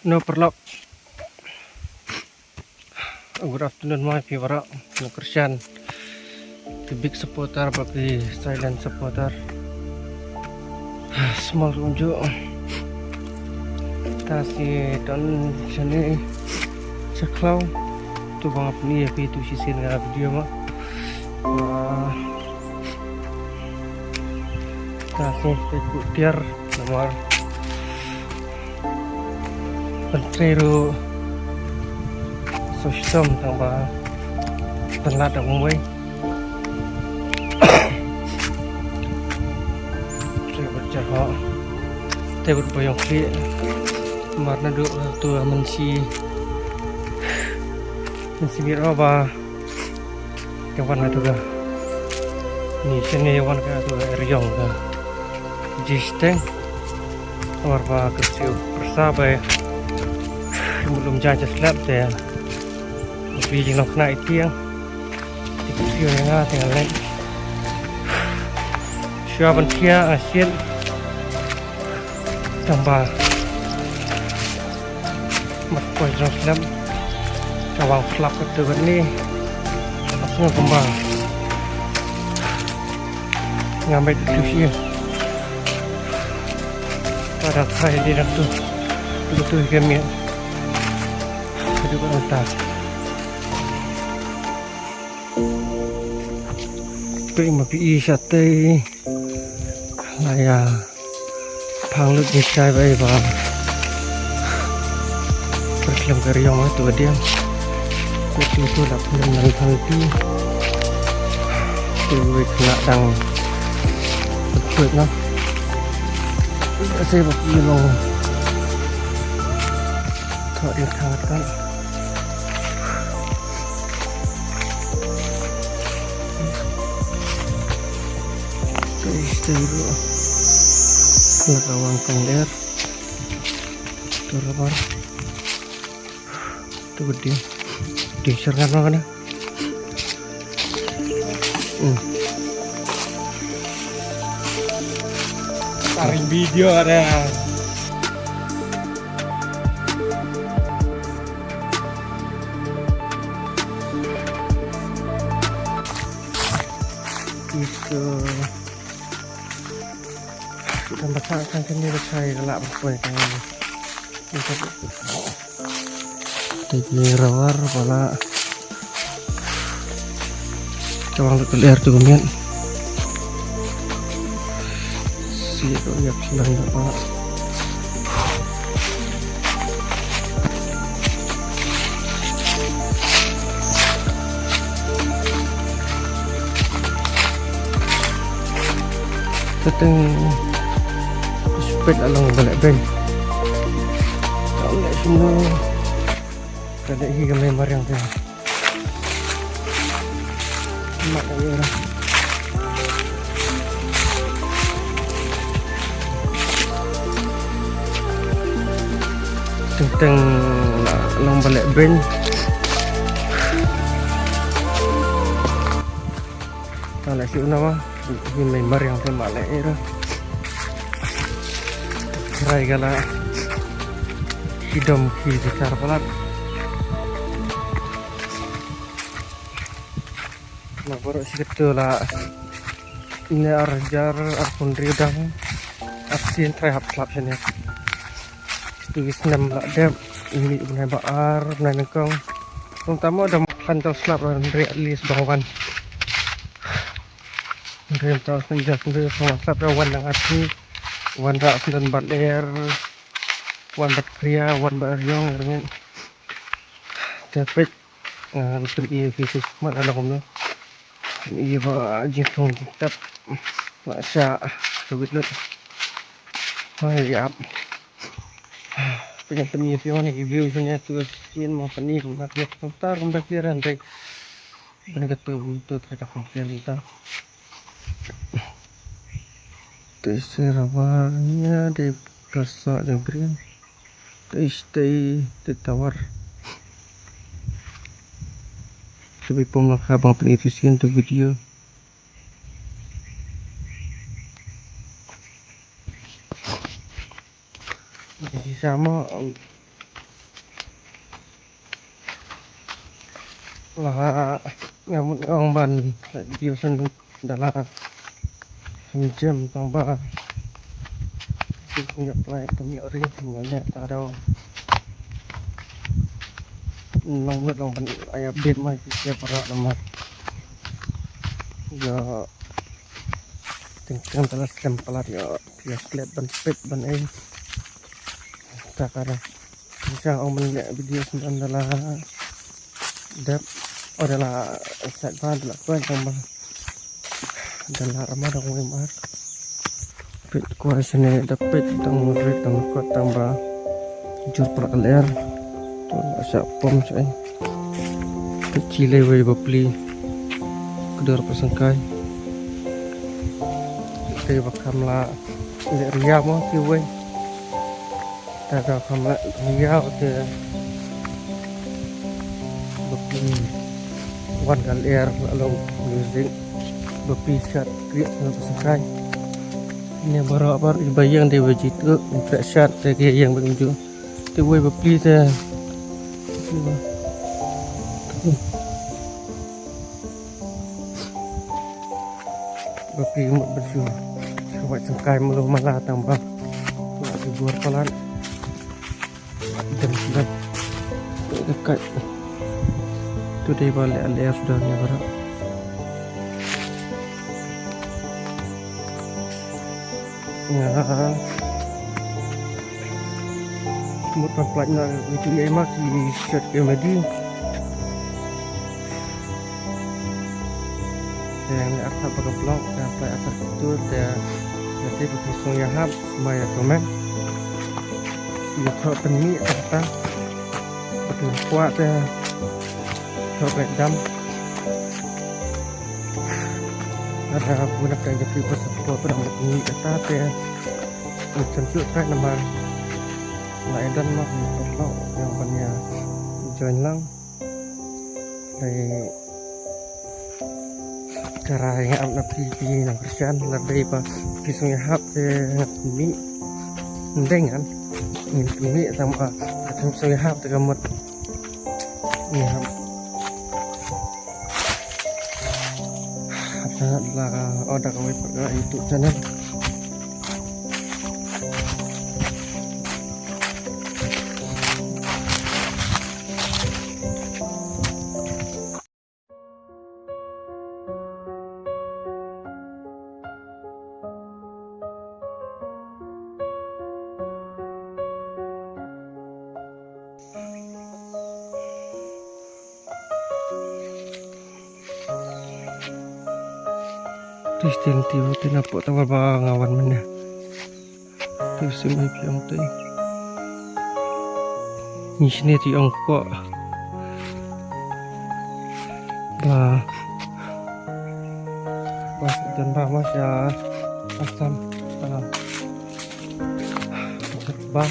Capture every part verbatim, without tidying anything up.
No paralok. Good afternoon ma phi baroh. No kyrshan. Phi big supporter bad phi silent supporter. Small kumjuh. Ta shi don shane sha khlaw. To ba nga pyni ïa phi to shisien ka video ma. Ah, ta shi te ku tiar namar ban trei ruh sa shitom tang ba ban lad da kumwei. Trei bad jar ho. Trei bad ba ïong khlieh. Mar naduh tu mynshi mynshi miet ba ka wan na tu ka ni shane wan ka tu ka eriong ka jisteng. War ba ka siu persa ba mulum jan jas lap te. Bi jing nok na itiang. Ti ka siu nga te nga lek. Shua ban kia asin. Tang ba mat poi jong slem. Ka wang flap ka tu ni. Ka sngew kumba nga mei tu shi. Pada thai di dak tu. Tu tu ke mi. Ka tu ka ta. Pei ma phi i shatei. La ïa phang lut ni shai bai ba. Perkhlem ka eriong tu ka diang. Ku tu tu la phang nan phang tu. Tu wei kena dang. Kuat na. Ka sei ba phi long. Thok ïa thang kan. Guys, tunggu. Nak awang kong der. Tu rabar. Tu gede. Di serang mana? Hmm. Tarik video ada. Itu. Kita masak kan sini besai kelak berkuah kan. Ini satu. Te ki rawar pala. Tawang tu kelir tu miet. Si tu ïap sendang dah pala. Teteng spet along balik ben. Kau nak semua. Kada hi kami mariang tu. Mak kami orang. Teng teng long balik ben. Tang leh shu na ma. Hi mei mariang te ma leh ira. Rai gala. Hi dom hi bitar palat. Na baroh shi katu la. Ine ar hajar ar phew hynriew dang. Ar sien trai hap slap shane. Kitu ki snem la dep. Ine u bnai ba ar, bnai nyngkong. Tang tamo dang khlaiñ tau slap ra hynrei at least ba wan. Hynrei tau snem ja hynrei ba slap ra wan dang arti. Wan ra snem bad er. Wan bad khria, wan bad eriong, eriong. Te peit. Ah, ngan pyni ïa phi sha khmat la kumno. Pyni ïa ba jingthung jingtep. Ba sha ka wit lut. Hai ïap. Peit ngan pyni ïa phi wan ïa ki view shane tu sien ma pyni kumta kumta kumta ki ran rei. Ban ka tu tu tra ka pung sien kumta. Te sera wan ïa de ka sa de brin. Te stay te tawar. Te bi pom la kha bang pyniti sien te video. Te sama Lah, nga mut ong ban video sien da la jem tang ba. Sien ïa play pynïoh ri nga ne ta do. Long mut long ban ai update mai ki ke para nama. Ïa teng teng ta la slem palat ïa ïa klet ban pet ban ei. Ta ka da. Shisha ong ban leh video sien da la dep. Oh, da la set ba da la kuen tang ba. Da la rama da wei mar. Pet kwa sene da pet tang rit tang kot tang ba. Jur prak ler. Tu sa pom sa. Pet chile wei ba pli. Kedor pasangkai. Te ba kam la le ria mo ki wei. Ta ka kham la ïa te. Ba phi wan ka lyer la long music. Ba phi shat kriat na subscribe. Ne baroh baroh ba ïeng de ba jitu. Ba shat te ki ïeng ba ju. Te wei ba phi te. Ba phi mut ba ju. Ka wai sangkai mulu mala tang ba. Ba ju bor palat. Dem sibak. Dekat. Tu dei ba leh leh sudah ni barak. Ya. Mut pan plak na itu ya mak di shot comedy. Yang ni arta baka blog, yang play arta tu dia nanti baka song ya hap, semua ya komen. Ïa thoh pynmih kata. Bad lynkuat te thoh pynjam. Ada bunak ka jati pasal ko pynmih kata te. Macam tu kan namar. Lah edan mah perlu yang punya join lang. Hai. Ka rai nga ap na phi phi nang Khristan la dei ba phi sngewhap te nga pynmih. Ndei ngan ngin pynmih tang ba ka phi sngewhap te ka mut. Ngi hap. Hap sangat la ka order ka wei pat ka YouTube channel. Tui sting tiu tina pok tawar ba ngawan mena. Tui sim ai piang tui. Ni sini tui ong pok. Ba. Ba dan ba mas ya. Asam. Ba. Ba. Ba.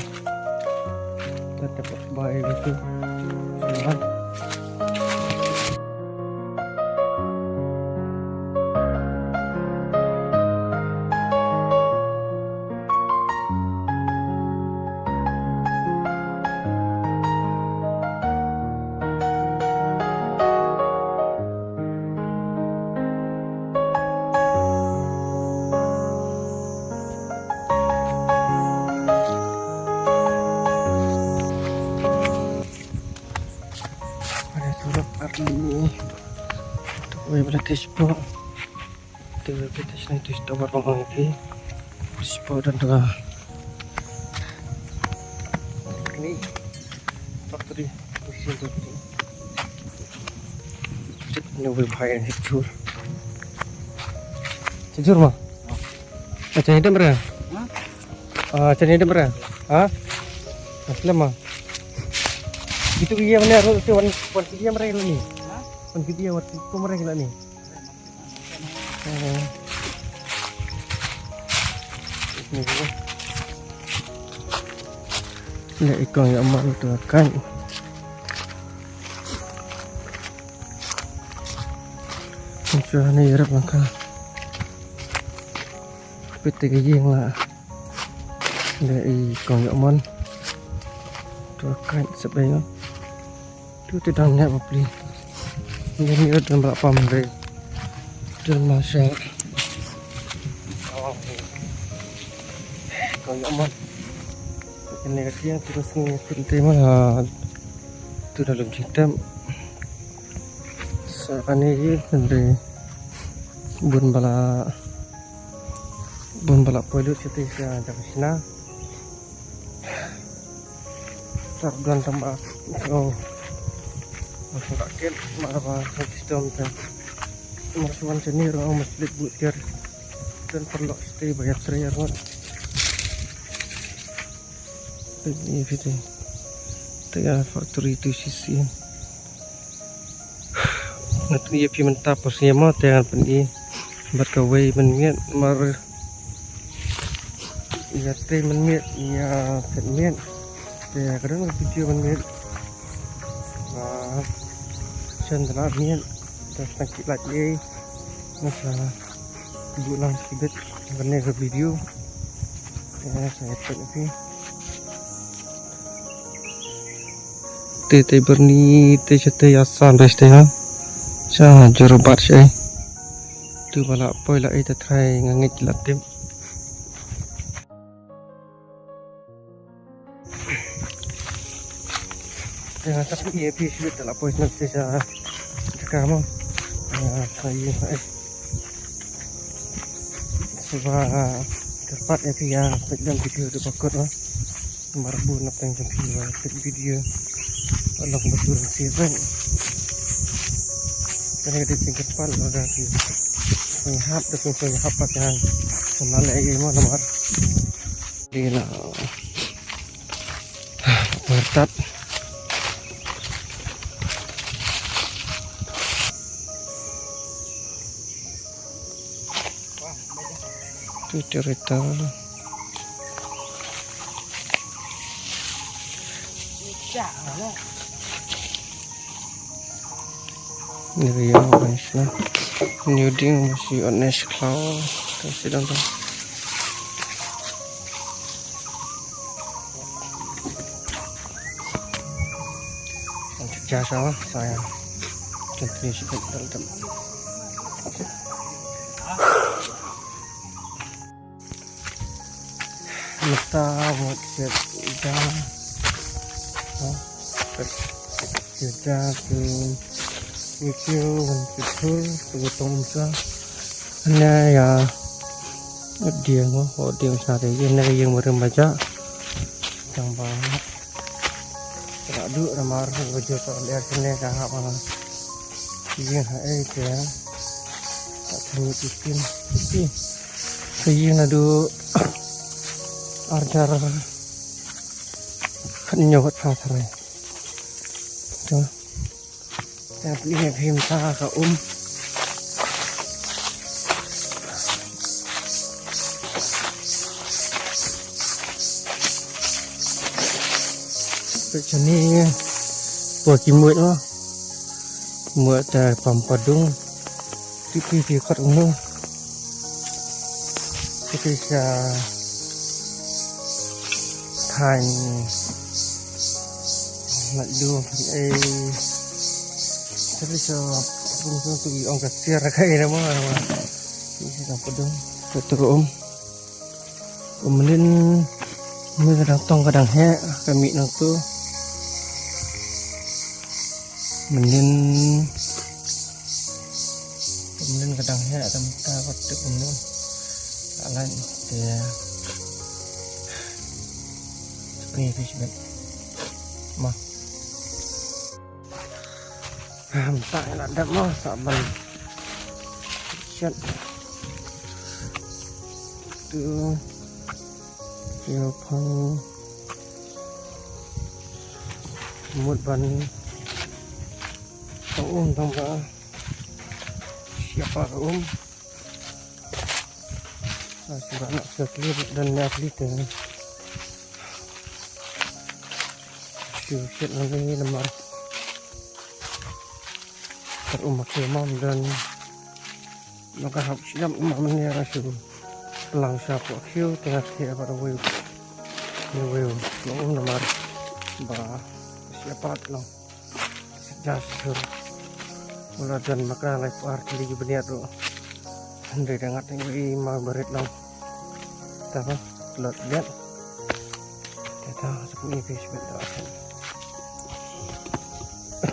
Ba. Ba. Ba. Ada surat arni. Untuk website Facebook. Te wei phi te shnai te sto bar ong ong phi. Spo dan tengah. Ni factory, mesin factory. Chet ni wei bhai ni jur. Jur ma? Acha ni dem re. Ha? Ah, acha ni dem re. Ha? Aslam ma. Itu iya mana ro te wan wan iya mere ni. Ha? Wan iya wan ko mere ni. Leh i kong ïa mon tu kan. Shuwa ne ïarap lang ka. Peit te ka ïing la. Leh i kong ïa mon. Tu kan sep ïa. Tu te dang nep bapli. Ngi ngi don ba pam re. Don ma sha. Ko ya man. Kane ka tiang tu sngi tu te ma. Tu da lum chitem. Sa ani ye nde bun bala bun bala poi lut siti sa jaka sina. Tar dan tamba. So. Masuk raket ma ba system te. Masuk wan sini ro masuk but ker. Dan perlu stay bayar terakhir. Ini video. Tega factory tu sisi. Ngat ïa phi mynta por sngem mo te ngan pyni bad kawei mynmiet mar ïa te mynmiet ïa phet miet te ka don ka video mynmiet. Ba shen dana miet te tang ki lait ei nasa bu lang kibet kane ka video. Te sa ïa phet phi. Te te berni te chete ya san res te ha. Cha jor bat che. Tu bala poi la ita trai nga ngit la tip. Te nga tap ye pi shu te la poi sna te cha. Ka mo. Sa ye sa eh. Suba terpat ya pi ya pek dan video de bakut ha. Mar bu nap tang jam phi ba tek video. Alok betul si ben. Kane ka dei tingkat pat lo da phi. Phi hap da phi hap pat kan. Sama le ai mo namar. Dei la. Bertat. Tu cerita. Ni ria orange na. Ni uding masih orange klau. Kasih dong tu. Ang kerja sama saya. Contohnya sikit dalam. Mata wat siap dah. Ha? Siap dah tu. Video untuk tu gotong sa. Hanya ya. Dia mo, oh dia sa dia. Ini yang baru baca. Yang banget. Kena duk namar baju tak lihat sini dah apa. Iya, eh dia. Tak tahu bikin. Isi. Kayu nadu arjar kan nyawat pasar. Tu. Yang ni yang him ta ka um. Pek chani. Buat kimut lah. Muat ta pam padung. Ti ti ti kat unu. Ti ti sa thain. Nak du eh. Ti ti sa pung tu tu ong ka siar ka ina ma. Ti ti sa padung. Tu tu um. Mynnin mynnin ka dang tong ka dang heh ka mih nangtu. Mynnin mynnin ka dang heh ka mynta ka tip mynnin. Ka lan te. Ni fish bait. Ma. Mynta ïa la dep mo sa ban shet. Tu ïa pang mut ban tang um tang ba siapa ka um. Sa sura nak sa clear dan nya clear te. Shu shet nang ni namar. Ter um ma khiew mam dan. Naka hap shlem um ma mane ra shu. Lang sha pok khiew tengah khiew ba wei. Ni wei. Long um namar. Ba. Siapa long. Sejak shu. Ula jan makra lai par kili ki bniat ro. Hynrei da ngat ngi i ma barit long. Ta ba lot bniat. Ta ta sa kumi pe shibit ta.